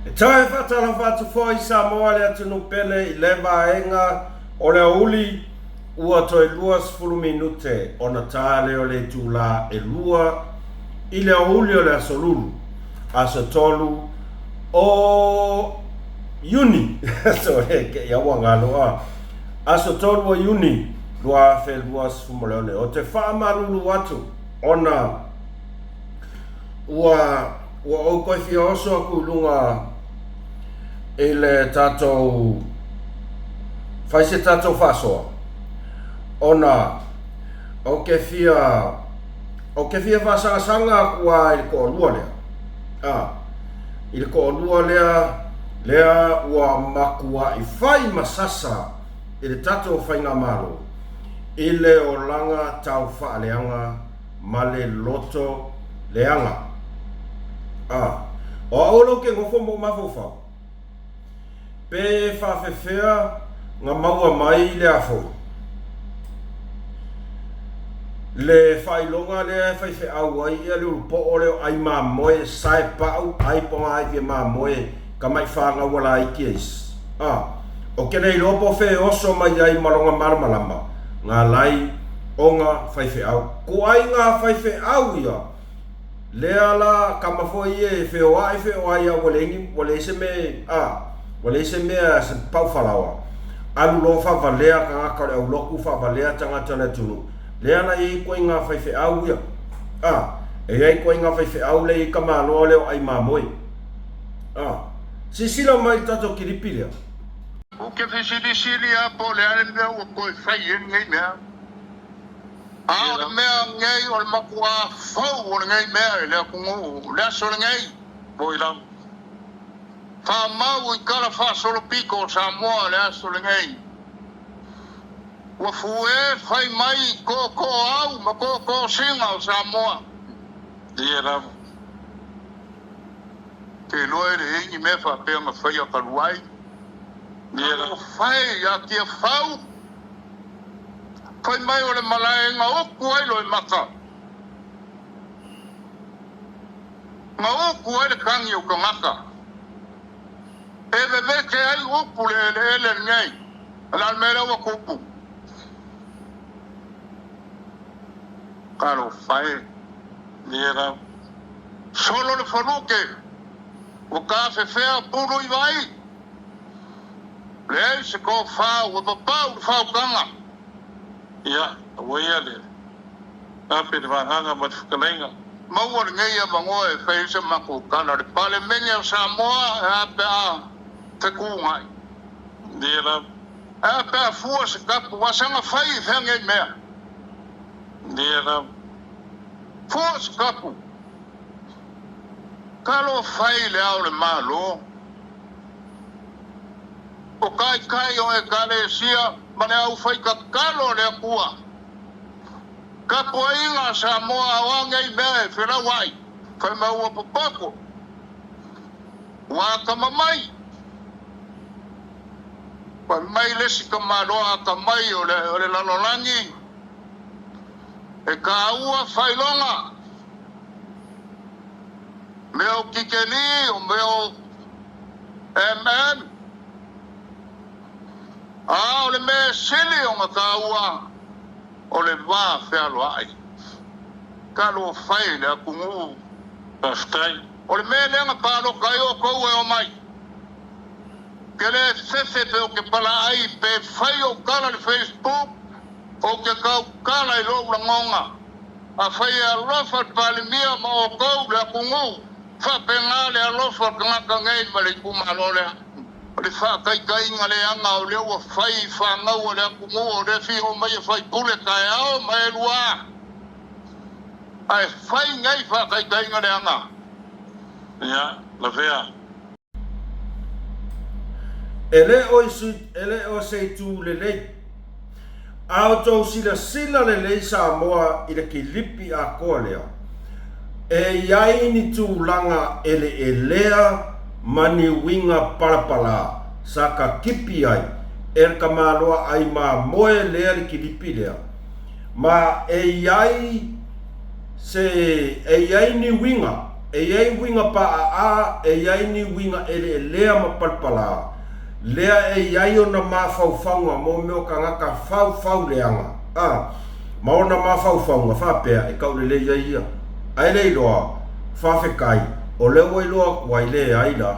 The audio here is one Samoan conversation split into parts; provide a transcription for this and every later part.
E toe faatalofa atu foi Samoa le atunuu pele i le vaega o le aoauli ua toe 20 minute ona ta lea o le itula e 2 i le aoauli o le aso Lulu, aso 3 o Iuni, sorry kei a ua galo a, aso 3 o Iuni 2026. Ou te faamalulu atu ona ua ua ou toe fia oso atu i luga i le tatou fai se tatou faasoa ona ou te fia ou te fia faasagasaga atu lava i le toalua lea a i le toalua lea lea ua matuai fai ma sasa i le tatou faigamalo i le olaga tau faaleaga ma le loto leaga. A, o au la ou te nofo ma ou mafaufau, pe faafefea na maua mai le a foi, le faailoga lea e faifeau ai ia le ulupoo lea o ai mamoe, sae pau, ai pogaivie mamoe, tama'i fanau a laiti e isi. A, o ke le iloa po o fea e oso mai ai ma lona malamalama, ngā lai ona faifeau. Kuai ngā faifeau ia, lea la kama foi ia e feoa'i feoai a ua leai ni, ua leai se mea, a, ua leai se mea se pau falaoa. Alu loa faavalea tagata o le aulotu, faavalea tagata o le atunuu. Lea la e i ai ituaiga faifeau ia. A, e i ai ituaiga faifeau lea e i ai tamaloa lea o ai mamoe. A, silasila mai i le tatou kilipi lea. Ou te fesilisili lava po o le a le mea ua toe fai ai lenei mea. A o le mea lenei o le matuā fou o lenei mea i le atunuu i le aso lenei. Moi lava. Faamau i tala faasolopito o Samoa i le aso lenei. Ua fue fai mai i tootooau ma tootoosina o Samoa. Ia lava. Te iloa e leai ni mea faapea na faia talu ai. Talofa e ia Tiafau, fai mai o le malae na utu ai Loimata, na utu ai le tagi o tagata, e vevete ai upu le eleele lenei, o le a le mea lea ua tupu? Talofa e. Solo le faluke, ua tafefea pulu i vai. Leai se tofa ua papau le faautaga. Ia, ua ia le ape le vagaga ma le fetalaiga. Maua lenei avanoa e fai ai se matou tala le Palemene o Samoa e a pe a fetuunai. Ia lava. E a pe a fua se tapu a saga fai i fea nei mea. Ia lava. Fua se tapu. Talofa i le Ao o le Malo. O taitai o Ekalesia ma le aufaitatalo a le Atua. Tapuaiga a Samoa o a nei mea e felauai, fai mai ua popoto, ua atamamai. Fai mai le isi tamaloa atamai o le lalolagi, e taua failoga. Mea o Kikeli, o mea o MM. A o le mea e sili ona taua, o le va fealoai. Talofa e i le atunuu. Faafetai. O le mea lea na palota ai outou e omai. Ke le fefe pe ou te palaai pe fai ou tala i le Facebook, ou te tautala i lou lagona. Afai e alofa le Palemia ma outou le atunuu, faapena le alofa o le tagata nei ma le itumalo lea. O le faataitaiga leaga o lea ua fai i fanau a le atunuu o lea fia omai e faipule taeao ma elua ae fai nei faataitaiga leaga. Ia, lavea. E le o e le o se itu lelei. A outou silasila lelei Samoa i le kilipi atoa lea, e i ai ni tulaga eleelea ma ni uiga palapala sa ka kipi ai e le tamaloa ai mamoe lea le kilipi lea, ma e i ai se e i ai ni uiga. E i ai uiga paʻaʻā, e i ai ni uiga ʻeleʻelea ma palapalā, lea e i ai ona mafaufauga mo mea o kagaka faufau leaga, a ma ona mafaufauga faapea e kaulelei ai ia. Ae le iloa, fafetai, o lea ua iloa atu ai leai la.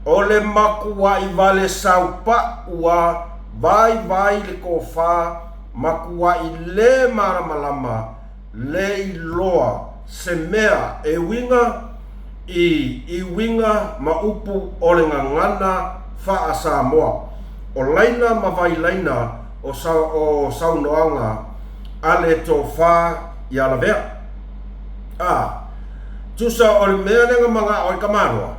O le makuaʻi wale saupaʻu a vaivai le tofa makuaʻi le malamalama le iloa se mea e uiga i i uiga ma upu o le gagana faa-Samoa, o laina ma vailaina o o saunoaga a le tofa ia Lavea. A, tusa o le mea lea na manao ai ka Maloa,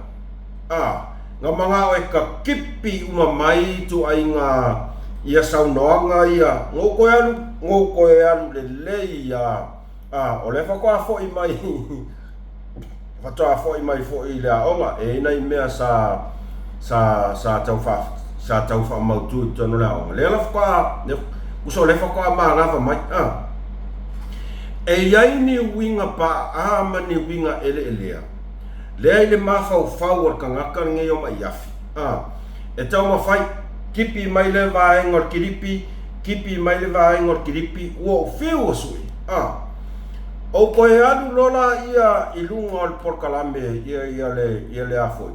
a, na manao e ka kipi uma mai ituaiga ia saunoaga ia, na ou toe alu, na ou toe alu lelei ia, a, o lea faatoa foi mai, faatoa foi mai foi i le aoga, e i ai nai mea sa, sa, sa tau faa, sa tau faamautu i totonu o le aoga, lea la faatoa, tusa o lea faatoa manava mai, a. E i ai ni uiga paʻa ma ni uiga ʻeleʻelea, lea i le mafaufau o le tagata lenei o Maʻiafi, a e taumafai, kipi mai le vaega o le kilipi, kipi mai le vaega o le kilipi, ua ou fiu ua sui, a. Ou toe alu loa laia i luga o le polokalame ia, ia le, ia le a foi,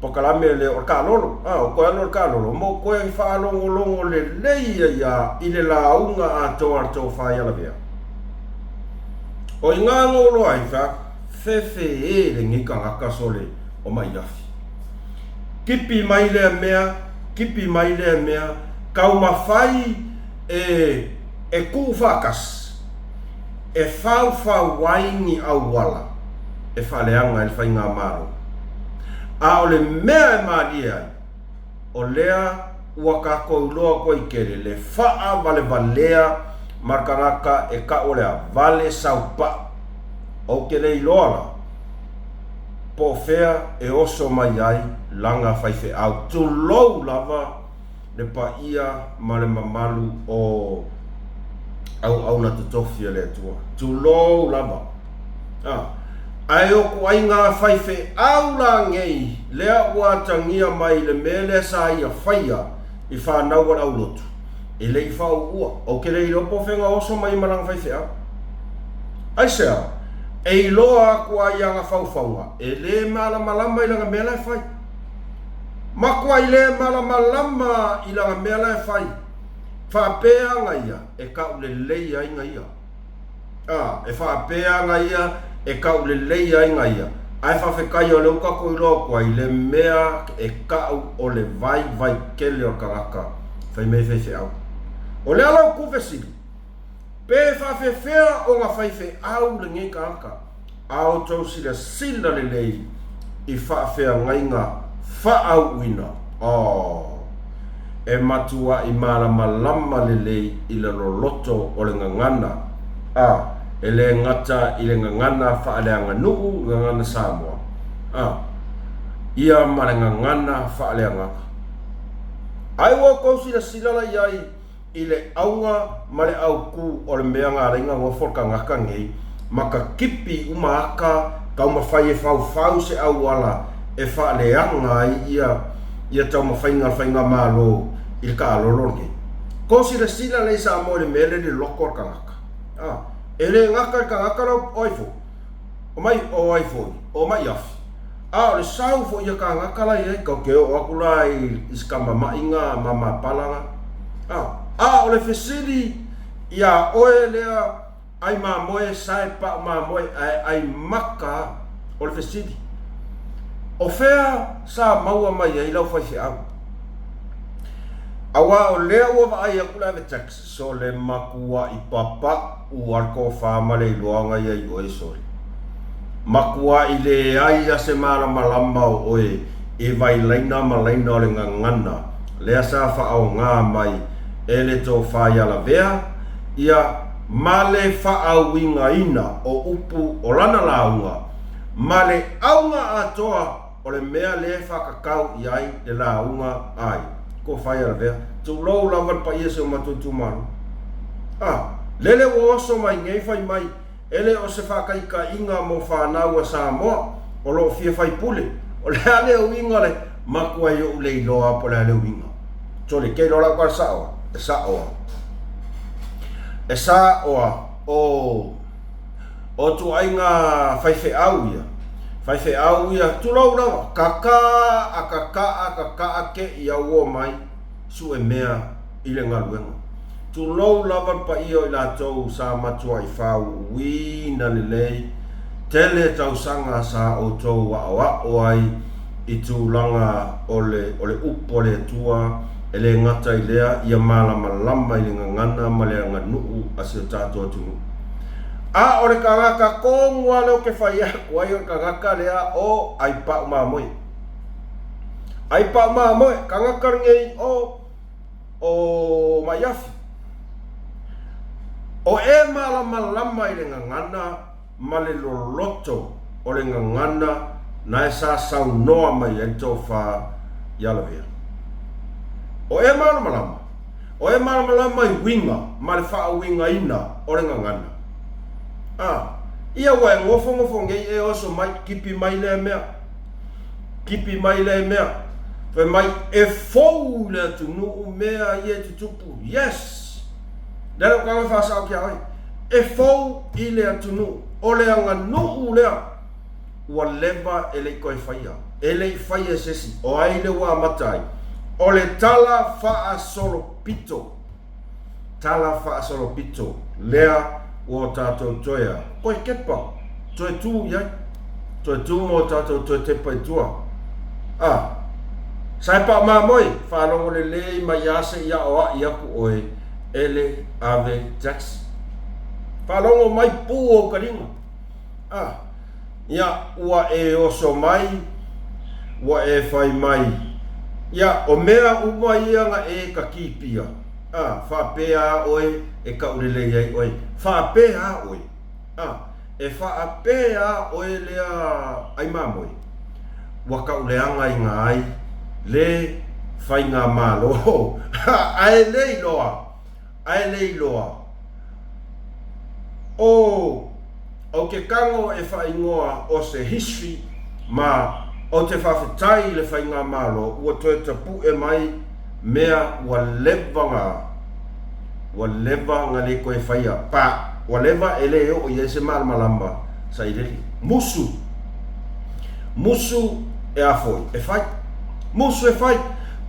polokalame lea o le taalolo, a, ou toe alu loa i le taalolo, ma ou toe faalogologo lelei ai lava i le lauga atoa a le Tofa ia Lavea. O i ina na ou iloa ai, fai atu, fefe e lenei tagata sole o Maʻiafi. Kipi mai lea mea, kipi mai lea mea, taumafai e, e tuufaatasi, e faufau ai ni auala e faaleaga ai le faigamalo. A o le mea e malie ai, o lea ua tatou iloa atu ai tele le faavalevalea ma le tagata e tau o le a vale saupaʻu. Ou te le iloa la, po o fea e oso mai ai lana faifeau, tulou lava le paia ma le mamalu o auauna totofi a le Atua. Tulou lava. A, ae o ituaiga faifeau la nei lea ua atagia mai i le mea lea sa ia faia i fanau a le aulotu, e le i faauluua. Ou te le iloa po o fea na oso mai ai ma lana faifeau. Aisea? E iloa atu ai i ana faufauga, e le malamalama i lana mea la e fai. Matuai le malamalama i lana mea la e fai. Faapea aga ia e taulelei ai na ia. A, e faapea aga ia e taulelei ai na ia. Ae faafetai o lea ua tatou iloa atu ai le mea e tau o le vaivai tele o le tagata fai mai faifeau. O le ala o ku fesili, Pe faafefea ona faifeau lenei tagata? A outou silasila lelei i faafeagaiga faaauuina, oh, e matuai malamalama lelei i le loloto o le gagana, a e le gata i le gagana faaleaganuu, gagana Samoa, a ia ma le gagana faaleagaga. Ai ua outou silasila la i ai i le auga ma le aukū o le mea na alai na nofo le tagata nei ma ka kipi uma aka taumafai e faufau se auala e faaleaga ai ia ia taumafaiga a le faigamalo i le taalolo lenei. Ko silasila lea i Samoa i le mea lea i le loko o le tagata. A, e le gata i le tagata la o ai foi, o mai o ai foi, o mai afi. A o le sau foi ia kānaka la i ai, kau ke oo aku la i i se kamamaʻiga ma mapala la. A, a o le fesili iā oe lea ʻai mamoe sae paʻu mamoe ae ʻai maka a, o le fesili, o fea sa maua mai ai lau faifeau? Auā o lea ua vaai aku le Avetax Sole makuaʻi papaʻu a le tofa ma le iloaga ia i oe sole. Makuaʻi leai a se malamalama o oe i vailaina ma laina o le gagana lea sa faaogā mai e le tofa ia Lavea ia ma le faauigaina o upu o lana lauga ma le auga atoa O le mea lea e faatatau i ai le lauga ai, ko whai a Lavea, tulou lava le paia o si o matou itumalo. A, lele ua oso mai nei fai mai, E le o se faataitaiga mo fanau a Samoa o lo o fia faipule. O le a le uiga o le matuai ou le iloa po o le a le uiga. Sole, ke iloa lau tala sao a? E sao a. E sao a o o ituaiga faifeau ia. Faifeau ia, tulou lava, kaka a kaka a kaka a ke i auo mai sue mea i le galuega. Tulou lava le paia o i latou sa matuai faauuina lelei tele tausaga sa outou aoao ai i tulaga o le o le upu a le Atua, e le gata i lea, ia malamalama i le gagana ma le aganuu a si o tatou atunuu. A o le tagata tonu lava lea ou te fai atu ai o le tagata lea o Aipau Mamoe. Aipau Mamoe, tagata lenei o O Maiafi. O e malamalama i le gagana ma le loloto o le gagana nae sa saunoa mai ai le tofa ia Lavea. O e malamalama, o e malamalama i uiga ma le faauigaina o le gagana. A, ia ua e nofonofo nei e oso mai, kipi mai lea mea. Kipi mai lea mea, fai mai e fou i le atunuu mea ia e tutupu. Yes! Lea lau tala faasao kia oe. E fou i le atunuu. O le aganuu lea ua leva e le i toe faia. E le i faia e se isi. O ai le ua amata ai? O le tala faasolopito. Tala faasolopito lea ua o tatou toe a. Toe kepa, toe tu i ai. Toe tu ma o tatou toe tepa i tua. A, sa e pao mamoe, faalogo lelei mai a se i aoaʻi aku oe e le ave taxi. Faalogo mai pu ou kaliga. A, ia, ua e oso mai, ua e fai mai, ia, o mea uma ia na e kakipia, a, faapea a oe e kaulelei ai oe, faapea a oe, a, e faapea a oe lea ai mamoe, ua kauleagaina ai le faigamalo, ae le iloa Ae le iloa. O Ou te tago e faaigoa o se history ma ou te faafetai i le faigamalo ua toe tapu'e mai mea ua leva na ua leva na le toe faia pa ua leva e le oo i ai se malamalama sailele. Musu Musu e a foi e fai Musu e fai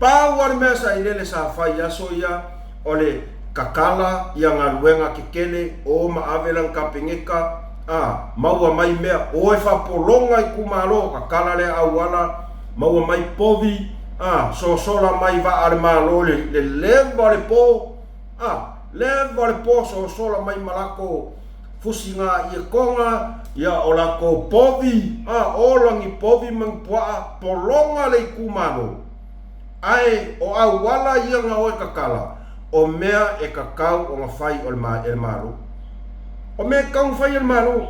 Pau a le mea sailele sa fai i aso ia O le kakala ia galuega kekele o ma ave lana kapeneta, a, maua mai mea, o e faapologa itumalo, kakala lea auala, maua mai povi, a, sosola mai vaa a le Malo i le leva o le po, a, leva o le po sosola mai ma lako fusiga ietoga, ia o lako povi, a, ola ni povi ma ni puaa, pologa le itumalo. Ae o auala ia na oe kakala, o mea e kakau ona fai o le e le Malo. O mea e tatau ona fai e le Malo.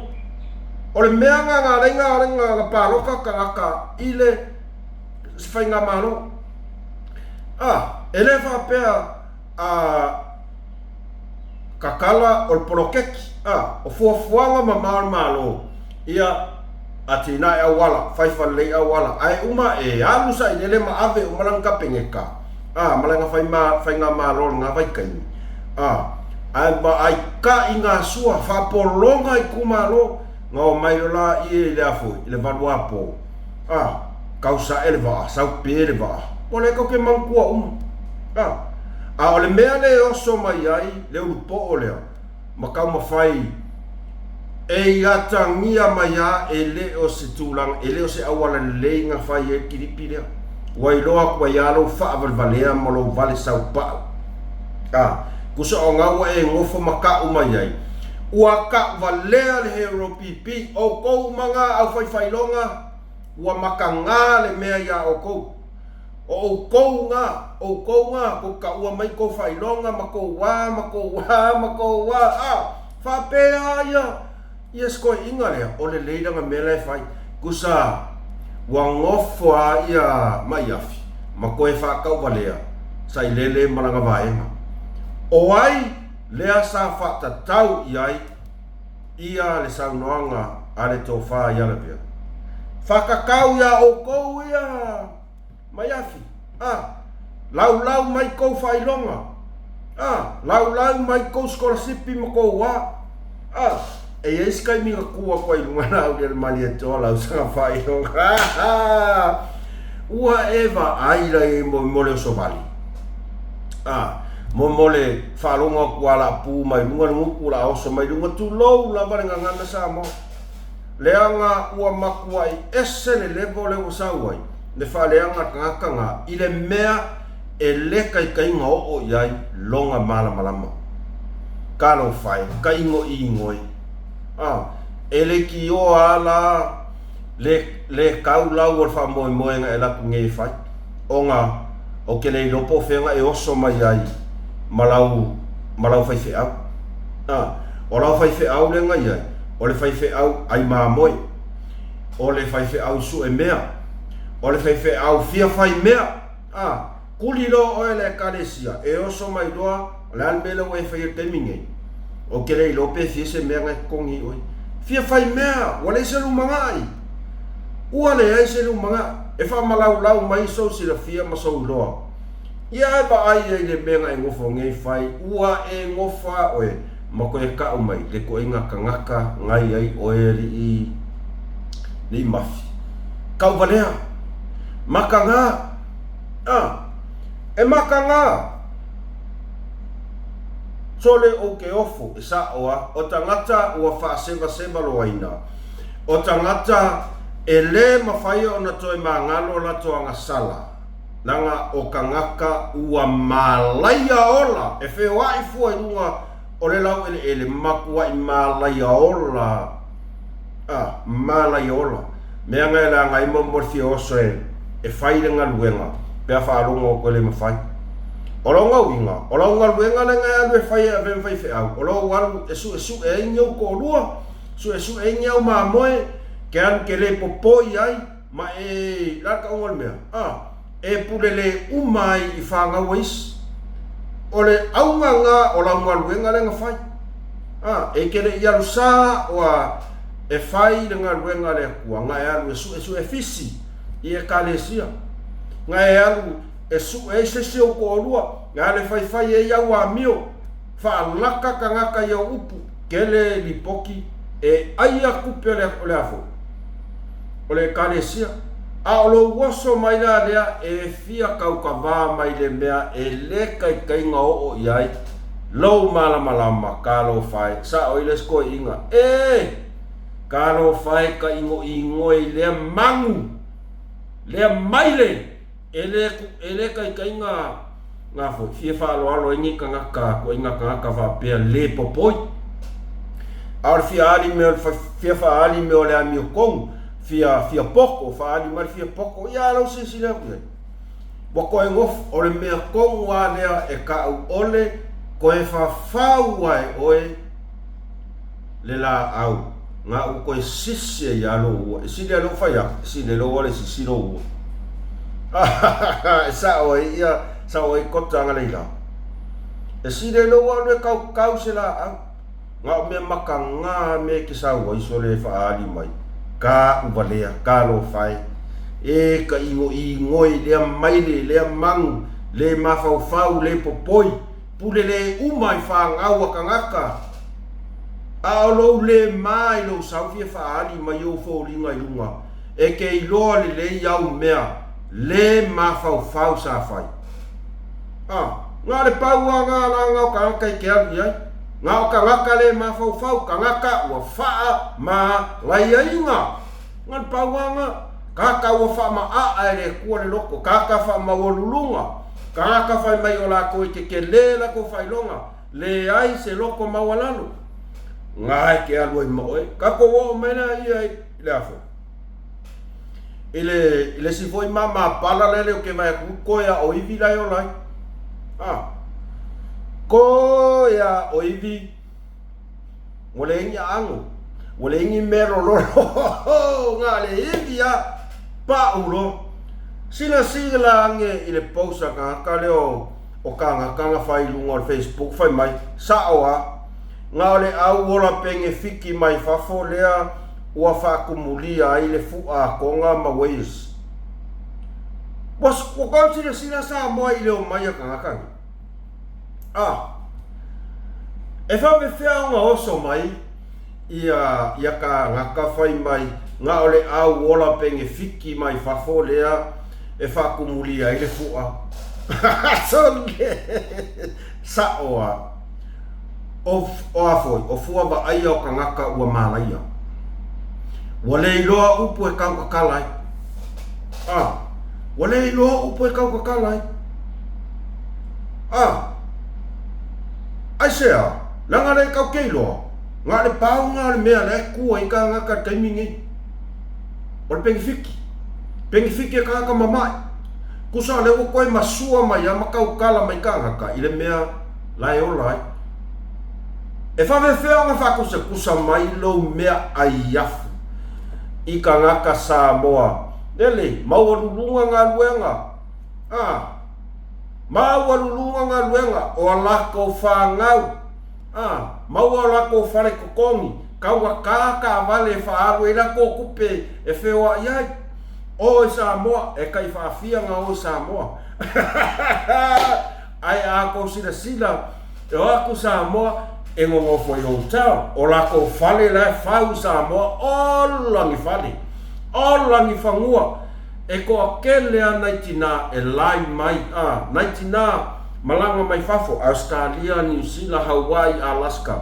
O le mea na na alai na na na paloka tagata i le faigamalo. A, e le faapea a Kakala o le poloketi, a, o fuafuaga mamao a le Malo, ia atinae auala, fai falelei auala, ae uma e alu sailele ma ave uma lana kapeneta, a, ma lana faigamalo i lena vaitaimi, a, ae vaai ka i ngā sua, faapologa itumalo, na omai loa laia i le a foi, i le valuapo, a, kau sae le vaa, sau pe le vaa, ua le tou te manatua uma. A, a o le mea le oso mai ai le ulupoo lea ma taumafai e i atagia mai a e le o se tulaga, e le o se auala lelei na fai ai le kilipi lea. Ua iloa atu ai a lou faavalevalea ma lou vale saupau. A, tusa o na ua e nofo ma kau mai ai, ua kauvalea le hero pipi, outou uma na au faifailoga, Ua makaga le mea iā ʻoukou. ʻO ʻoukou ngā, ʻoukou ngā, kou kaʻua mai kou faailoga ma kou wā, ma kou wā, ma kou wā, a faapea ia, ia se koeʻiga lea, ʻo lelei lana mea la e fai. Kusa, ua nofo a ia Maʻiafi ma koe faakauvalea sailele ma lana vaega. ʻO ai lea sa faatatau i ai? Ia le saunoaga a le tofa i Alavea. Whakakau iā oukou ia Maiafi, a, laulau mai kou faailoga, a, laulau mai kou sikolasipi ma kou a, a, e i ai se taimi na kū aku ai i luga na au le Malietoa lausaga faailoga. Ua e vaai la i mo, mo le osovale. A, mo, mo le faalogo atu a la pū mai luga le gutu la oso mai luga tulou lava le gagana Samoa. Leaga ua matuai ese le level lea ua sau ai le faaleaga tagata na i le mea e le taitaiga oo i ai lona malamalama. Talofa e, ka igoigoe. A, e leitioa a la le, le tau lau o le faamoemoe na e laku nei e fai, ona ou te le iloa po o fea na e oso mai ai ma lau, ma lau faifeau. A, o lau faifeau lea na i ai, o le faifeau ai mamoe, o le faifeau sue mea, o le faifeau fia fai mea. A, kuli loa oe le Ekalesia, e oso mai loa, o le a le mea lea ua e faia i le taimi nei? Ou te le iloa pe fia se mea na e totogi i oe. Fia fai mea, ua leai se lumanai. Ua leai se lumanai. E faamalaulau mai sou silafia ma sou iloa. Ia e vaai ai i le mea na e nofo nei fai, ua e nofo a oe ma toe kau mai le toaiga tagata nai ai oe alii nei mafi. Tauvalea. Makaga. A, e makaga. Sole ou ke ofo, e sa'o a, o tagata ua faasevaseva loaina, o tagata e lē mafai ona toe magalo latou agasala. Leaga o tagata ua malaia ola e feoai fua i luga o le laueleele, matuai malaia ola, a, malaia ola. Mea na e leaga ai mo le fia oso e, e fai le galuega pe a faalogo atu e le mafai. O lona uiga, o lau galuega lea na e alu e fai e ave ma faifeau, o lou alu e suesue ai ni ou toalua, suesue ai ni au mamoe, ke alu ke le popoi ai, Ma e la ka uga o le mea, a, e pule le uma ai i fanau a isi. O le auga na o lau galuega lea na fai. A, e ke le i alu sa oa e fai le galuega a le Atua, na e alu e suesue fisi i Ekalesia. Na e alu e sue ai se isi ou toalua, na alu e faifai ai au amio, faalaka tagata i au upu, Tele lipoti e aia tupe o le a foi? O le Ekalesia. A o lou oso mai la lea e fia kaukavā mai le mea e le taitaiga oo i ai lou malamalama, talofa e, sa'o i le isi toeaiina, E! Talofa e ka igoigoe i lea magu, lea maile! E le, e le taitaiga ngā foi, fia faaaloalo ai nei tagata, koe ngā tagata faapea le popoi. A o le fia ali me o le fia faaali me o le amiotonu, fia, fia poko, faaali mai le fia poko, ia lau silasila atu i ai. Ua koe nofo, o le mea tonu lava lea e ta'u ʻole, koe fafau ai ʻoe le laau na ua toe sisi ai lava lou ua. E sili lava lou fai atu, e sili lou ale sisi lou ua. E sao ai ia, sao ai kota nga leila. E sili lou alu e kaukau se laau. Na o mea makaga mea e ke sau ai sole e faaali mai. Ka uvalea, ka lofae. E ka igoigoe lea maile, lea magu, le mafaufau, le popoi. Pule le uma i fanau a tagata, a o lou le ma i lou sau fia faaali mai ou foliga i luga, e ke iloa lelei au mea le mafaufau sa fai. A, na o le pau a na lana o tagata i ke alu i ai, na o tagata le mafaufau, tagata ua faa ma laiaiga. Na o le pau a na, tagata ua faamaaa e le Atua le loto, tagata faamaualuluga. Tagata fai mai o lakou e kekelē lakou faailoga, leai se loko maualalo. Nga e ke alu ai ma oe. Kakou oo mai la ia i le a foi? I le, i le isi foi mama pala lele o ke vae atu, koe a o ivi la e ola ai. Ah. Koe a o ivi. Ua leai ni aano, ua leai ni mea lololo, na le ivi a pa'u loa. Silasila ane i le post a tagata lea o, o tagata na fai i luga o le Facebook fai mai, sa'o a. Na o le au ola pengefiki mai fafo lea ua faakumulia ai le fu'a a Tonga ma Wales. Ua ua kau silasila Samoa i le omai a tagata nei. A, e faapefea ona oso mai ia ia kānaka fai mai na o le au ola pengefiki mai fafo lea e faakumulia ai le fu'a. Sole! Sa'o a. O, o a foi, o fua vaaia o kangaka ua malaia. Ua le iloa upu e kaukakala ai. A, ua le iloa upu e kaukakala ai. A, aisea, leaga le kau ke iloa, na o le paoga o le mea la e ku ai kangaka i le taimi nei. O le pengifiki. Pengifiki e kangaka mamae. Kusa o lea ua koe masua mai a ma kaukala mai kangaka i le mea la e ola ai. E faafefea ona faakusakusa mai lou mea aiafu i kangaka Samoa lele maualuluga galuega a maualuluga galuega o a lakou fanau a maua o lakou fale totogi kauaká taavale e faaalu ai lakou tupe e feoai ai. Oi Samoa, e kai faafia na oi Samoa. Ae a kou silasila, e o atu Samoa e nonofo i hotel, o lakou fale la e fau i Samoa, ola ni fale, ola ni fanua, e toatele a nai tina e lai mai, a, nai tina malaga mai fafo, Australia, Niu Sila, Hawaii, Alaska,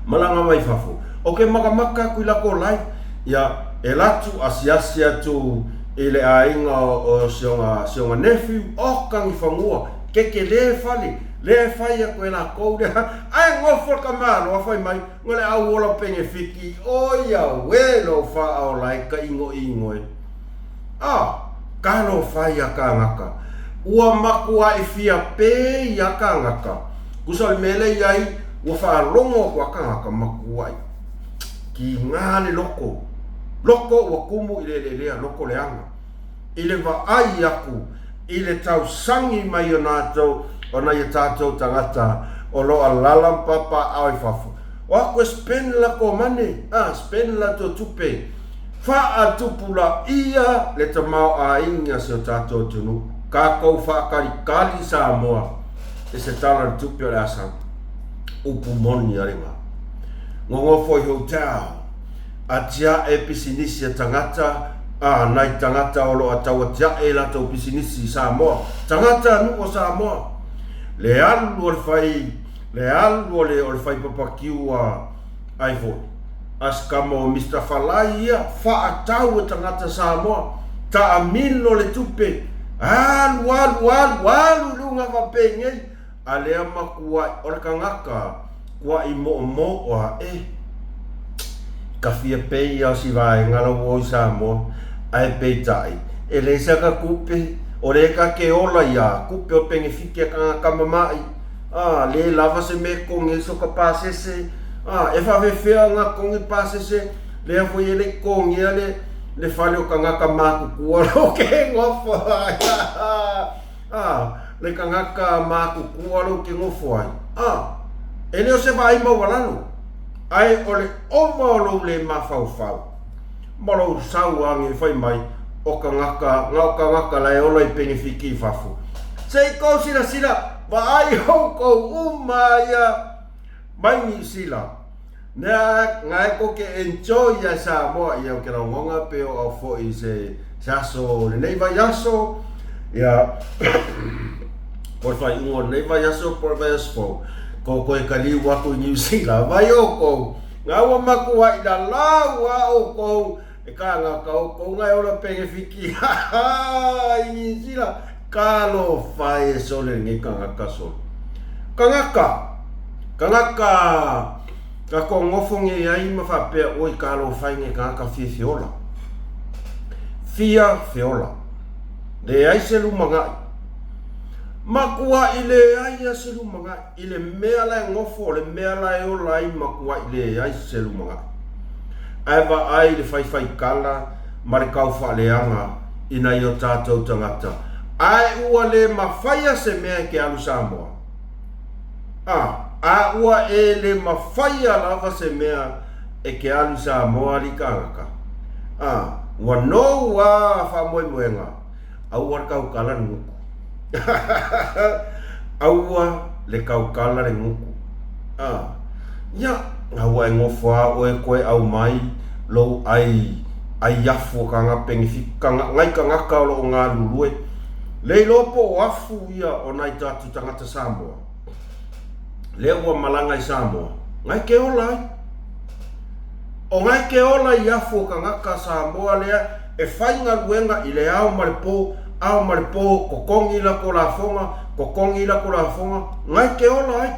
malaga mai fafo. O ke makamaka aku i lakou lai, ia, e latu asiasi atu i le aiga o si ona, si ona nephew, oka ni fanua, kekelē fale, lea e fai aku e lakou lea, ae nofo le tamaloa fai mai, no le au ola pengefiki, oi auē lou faaola e ka inoino e. A, talofa ia kānaka, ua makuaʻi fia pē ia kānaka, kusa o le mea lea i ai, ua faalogo aku a kānaka makuaʻi. Kīnā le loko, loko ua kumu i le eleelea, loko leaga. I le vaai aku i le tausagi mai o natou o nai a tatou tagata o lo o alala ma papaaao i fafo. O aku e spend lakou money, a, spend latou tupe, faatupulaia le tamaoaiga si o tatou atunuu. Kakou faakalikali Samoa i se tala o le tupe o le a sau. Upu moni a le ga. Nonofo i hotel, atiae pisinisi a tagata, a, nai tagata o lo o tau atiae i latou pisinisi i Samoa, tagata nuu o Samoa. Le alu o le fai, le alu o le, o le fai papakiu a, ai foi, a si tama o Mister Falai ia, faatau e tagata Samoa, taamilo le tupe, alu, alu, alu, alu i luga faapenei, A lea makuaʻi o le kangaka kuaʻi moʻomoʻo aʻe ka fia pei o si vaega la ua o i Samoa, ae peitai, e leai sa ka kupe, o le ka ke ola ia kupe o pengefiki a kangaka mamaʻi, a le lava se me konge so ka pasese, a e faafefea nga konge pasese, lea foi e le i kongea le le fale o kangaka makukua lo ke ngofo ai. A, le kangaka makukua lou ke ngofo ai. A, e le o se vaai maualalo, ae o le ova o lou le mafaufau, ma lou sau age fai mai, o kangaka, na o kangaka la e ola i pengefiki i fafo. Se i kou silasila, vaai oukou uma ia mai Niu Sila. Nea ngae ko ke enjoy ia Samoa ia o ke laongonga pe o au foi se se aso lenei vaiaso ia po le faaiuga o lenei vaiaso po le vaiaso fou ko koe kaliu aku i New Zealand vai oukou nga ua makuaʻi lalau a oukou E kānaka oukou ngai ola pengefiki i Niu Sila. Talofa e sole lenei kangaka sole. Kangaka! Kangaka ka ko ngofo nge ai ma faapea oi talofa i nge kangaka fia feola. Fia feola. Leai se lumanai. Makuaʻi leai a se lumanai. I le mea la e ngofo, o le mea la e ola ai makuaʻi leai se lumagaʻi. Ae vaai i le faifaikala ma le kaufaaleaga i nai o tatou tagata, ae ua le mafaia se mea e ke alu Samoa. A. A ua e le mafaia lava se mea e ke alu Samoa ali kangaka. A ua nou a faamoemoega, aua le kaukala le guku. Aua le kaukala le guku. A ia, aua e gofo a oe koe aumai lou ai ai afu o kanga pengefika kanga ngai kangaka o loo galulue. Le iloa po o afu ia o nai tatu tagata Samoa. Lea ua malaga i Samoa, ngai ke ola ai. O ngai ke ola i afu o kangaka Samoa lea e fai galuega i le ao ma le po, ao ma le po, kokogi lako lafoga, kokogi lako lafoga, ngai ke ola ai.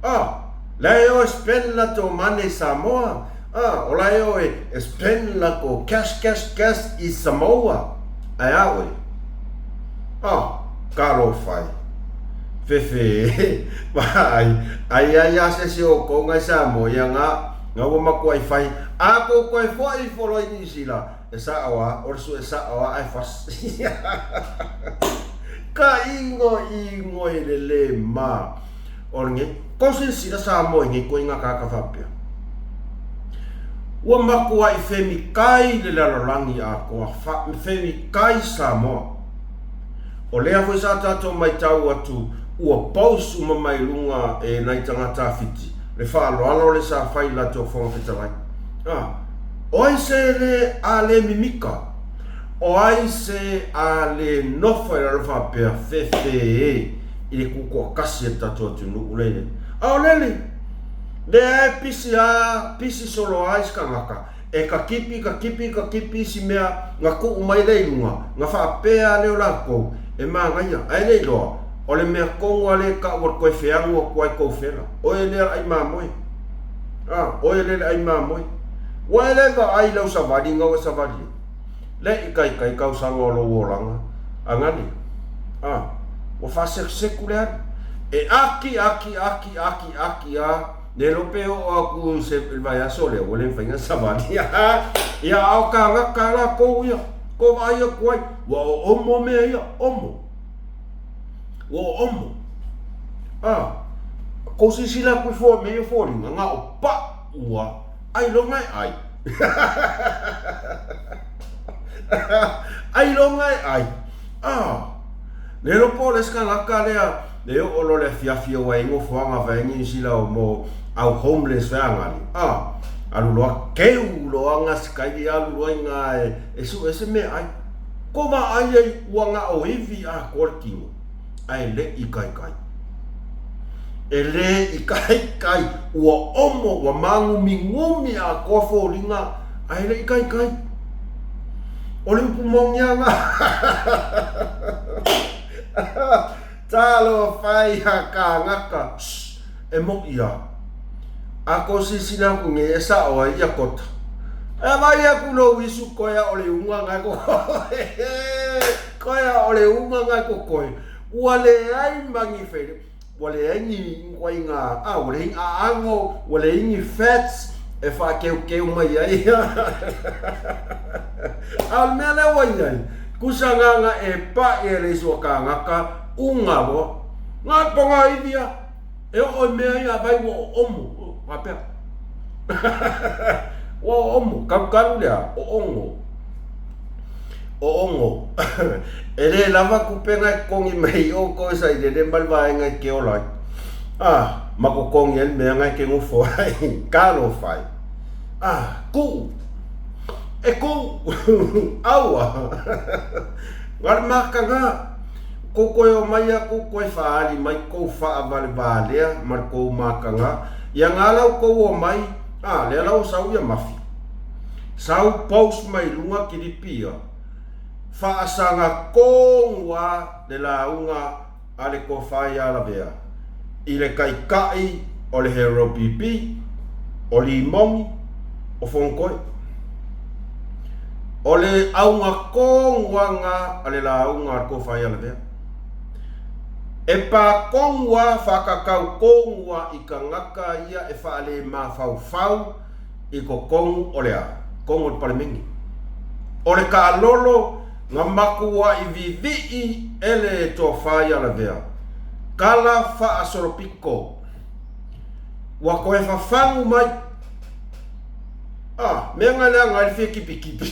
Ah, la e o e spend latou money i Samoa, ah, o la e o e spend lako cash, cash, cash i Samoa. Ae a oe? Ah, talofa e. Fefe, vaai, ai ai a se isi o oukou ngai Samoa, ia nga, nga ua matuai fai, a kou koe foi i foloi Niu Sila, e sa'o a, o le sue sa'o a ae fasi. Ka igoigo i le le ma o lenei. Kou silasila Samoa i nei koiga kāka faapea. Ua matuai femikai le lalolagi atoa, fa, femikai Samoa. O lea foi sa tatou maitau atu ua post uma mai luga e nai tagata Fiti le faaaloalo le sa fai i latou Fofoga Fetalai. A, o ai se le a le mimika? O ai se a le nofo i lalo faapea fefe e i le tutoatasi e le tatou atunuu lea i ai? A o lele, lea e pisi a, pisi solo ai se tagata E ka kipi, ka kipi, ka kipi isi mea na kuu mai lea i luga, na faapea lea o lakou, e manaia, ae le iloa, o le mea tonu a lea e tau o le toe feagu atu ai tou fela. Oe lea le ai mamoe. A, oe lea le ai mamoe. Ua e le vaai i lau savali na ua e savali ai? Le ikaika i tausaga o lou olaga, a gale. A, ua faasekuseku le alu. E aki, aki, aki, aki, aki a. Le iloa pe oo atu i se le vaiaso lea ua le mafai ona savali. Ia a o kānaka a lākou ia, ko vaai atu ai, ua oomo mea ia, omo. Ua oomo. A, kou silasila atu ifo i mea ia foliga, na o paʻu a, ailoga e ʻai. Ailoga e ʻai. A, le iloa po o le isi kanaka lea e oo loa le afiafi aua e i ai nofoaga fai ai Niu Sila mo au homeless feagali, a, alu loa keu loa gasikaili alu loa i ina e sue se meaai. Ko vaai ai ua gaoiwi atoa le tino, ae le ikaika. E le ikaika, ua omo, ua māgumigumi atoa foliga, ae le ikaika. O le upu moni lava lena. Talofa e ia kānaka, shh, e moʻi a. A ko silasila aku nei e sa'o ai ia kota. E vaai aku lou isu koe a o le uga ngai ko koe a o le uga ngai ko koe. Ua leai ma ni fele, ua leai ni ituaiga, a ua leai ni aago, ua leai ni fats e faakeukeu mai ai. A o le mea lea ua i ai, kusa agaga e paʻi e le isu a kānaka, uga loa. Nā poga iwi a, e oo i mea ia vai ua oomo, faapea. Ua oomo, kalukalu lea, oogo. Oogo. E le lava kupena e totogi mai i oukou e sailele ma le vaega e ke ola ai. Ah, ma totogi ai le mea na e ke nofo ai. Talofa e. Ah, kuu. E kuu. Aua. Na le makaga. Kou koe omai a kou koe faali mai kou faavalevalea ma le kou makaga. Ia nga la oukou omai, ah, lea la ua sau ia mafi. Sau post mai luga kilipi ia. Faasaga kogu a le lauga a le Tofa ia Lavea i le Taitai o le HRPP, o Limoni, o Fonotoe. O le auga kogu a na a le lauga a le Tofa ia Lavea. E pa kogu a faakakau kogu a i tagata ia e faale mafaufau i totonu o le a? Totonu o le Palemene. O le taalolo na matuai vivii e le Tofa ia Lavea, tala faasolopito. Ua koe fafagu mai. Ah, mea ngai lea ngai le fia kipikipi.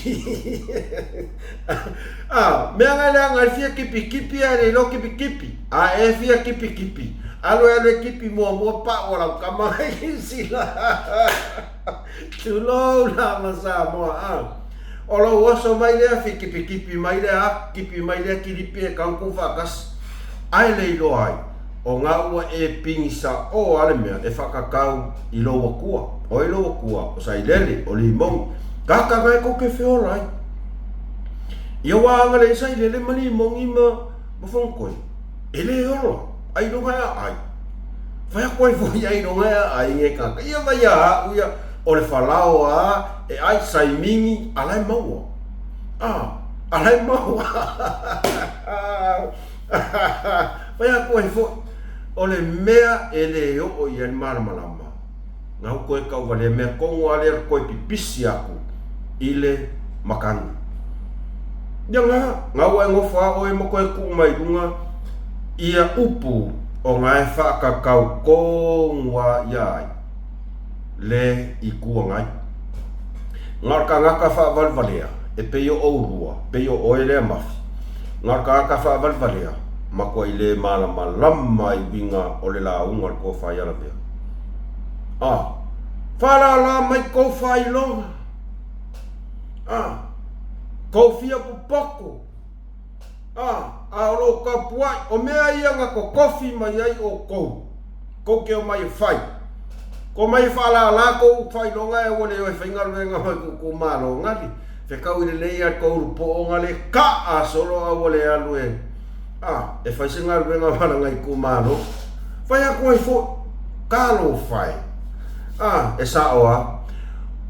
Ah, mea ngai lea ngai le fia kipikipi ae le iloa kipikipi. A e fia kipikipi, alu e alu e kipi muamua pau a lau kama i sila. Tulou la ma Samoa, ah. O lou oso mai lea fia kipikipi mai lea a, kipi mai lea kilipi e kau ku faatasi. Ae le iloa ai, o nga ua e pigisa o a le mea e whakakau i lou akua, o i lou akua, o Sailele, o Limoni, kaka ngai ko ke feola ai. Ia wā anga le Sailele ma Limoni ma, ma Whangokoe, e le ola, ai longa e a ai. Whai ako ai foi ai longa e a ai nge kaka. Ia vai a au ia, o le whalao a, e ai saimingi, ala e maua. Ah, ala e maua. Whai ako ai foi, o le mea e le oo i ai le malamalama, ngau koe kauwalea mea kongo a lea koe pipisi aku i le makani. Ia nga, ngau ai ngofo a oe ma koe kuu mai lunga ia upu o nga e whaakakau kongu a ia ai le i kua ngai. Nga o le kangaka whaawalevalea e pei o oulua, pei o oe lea mafi. Nga o le kangaka whaawalevalea ma koa i le malamalama i uiga o le lauga o le kōwhai alavea. A, whaalālā mai kou whaailoga. A, kou fia popoko. A, a o lou kapuaʻi, o mea ia na kokofi mai ai ʻoukou, kou ke omai e fai. Ko mai e whaalālā kou whailoga e ua le o e faigaluega mai kou kou malo ngali. Fekau i lelei a kou rupo o ngale ka a solo a ua le alu e a e fai se galuega wala ngai kou malo. Fai aku ai foi, ka lo fai. A e sao a,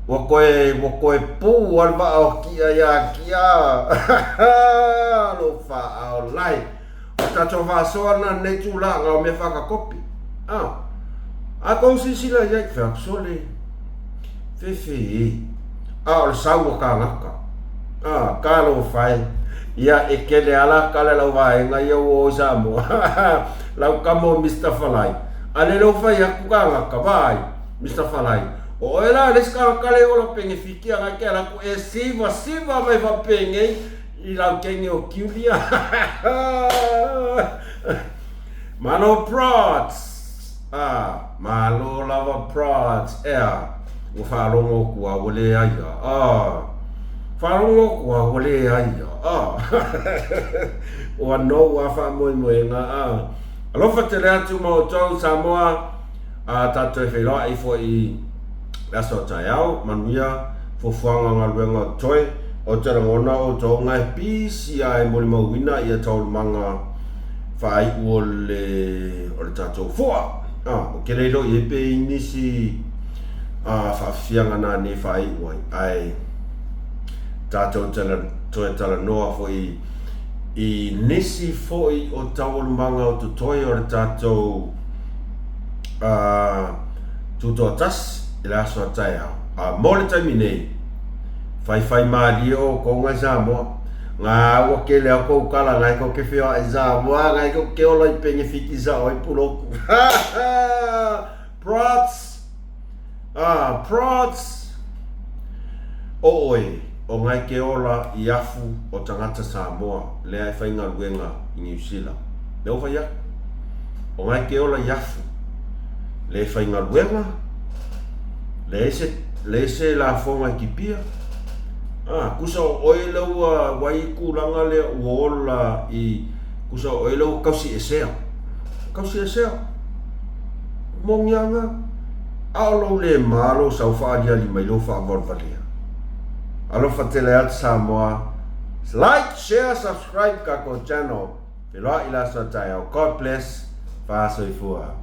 ua koe ua koe pu a le vaa o kia ia kia. Lo fa ao lai. O tatou faasoa lena lenei tulaga o mea faakakopi. A, a kou silasila i ai, fai atu sole, fefe e, a o le sau a kānaka. A, talofa e, ia e kele a la kala lau vaega ia ua o i Samoa. Lau kama o Mister Falai. A lele o fai atu kānaka, vaai, Mister Falai, o oe la le isi kānaka le ola penge fikia ngai ke ala atu e siva siva mai fapengei I lau kenge o Kiulia. Malo Prods! Ah, malo lava Prods. Ea, ua faalogo aku a ua leai a. Ah, faalogo aku a ua leai a. Ah, ua nou a faamoemoega. Ah, alofa tele atu ma outou Samoa. A tatou e feiloai foi i le aso taeao, manuia fuafuaga o galuega o totoe, ou te lagona outou nga e pisi a e molimauina ia taualumaga faaiu o le o le tatou fua. A, o ke le iloa i ai pe i nisi a faafiafiaga na nei faaiu ai, ae tatou tala, toe talanoa foi i nisi foi o taualumaga o totoe o le tatou a Tutoatasi i le aso a taeao. A mo le taimi nei, faifai mālie oukou ngai Samoa. Ngā ua kele au kou kala ngai ko ke whioa i Samoa, ngai ko ke ola i penge fiti sa oi puloku. Ha ha! Prots! Ah, prots! O oe, o ngai ke ola i afu o tangata Samoa lea e faigaluega i Niu Sila. Lea ua fai atu. O ngai ke ola i afu le faigaluega, leai se, leai se lafoga i Kipia. Ah, kusa o oe lea ua wai i kulaga lea ua ola i, kusa o oe lea ua kausi esea. Kausi esea. Mongiaga, a o lou le ma lou sau faaliali mai lou faavalevalea. Alofa tele atu Samoa. Like, share, subscribe kakou channel. Feiloai i le aso a taeao. God bless. Faasoifua.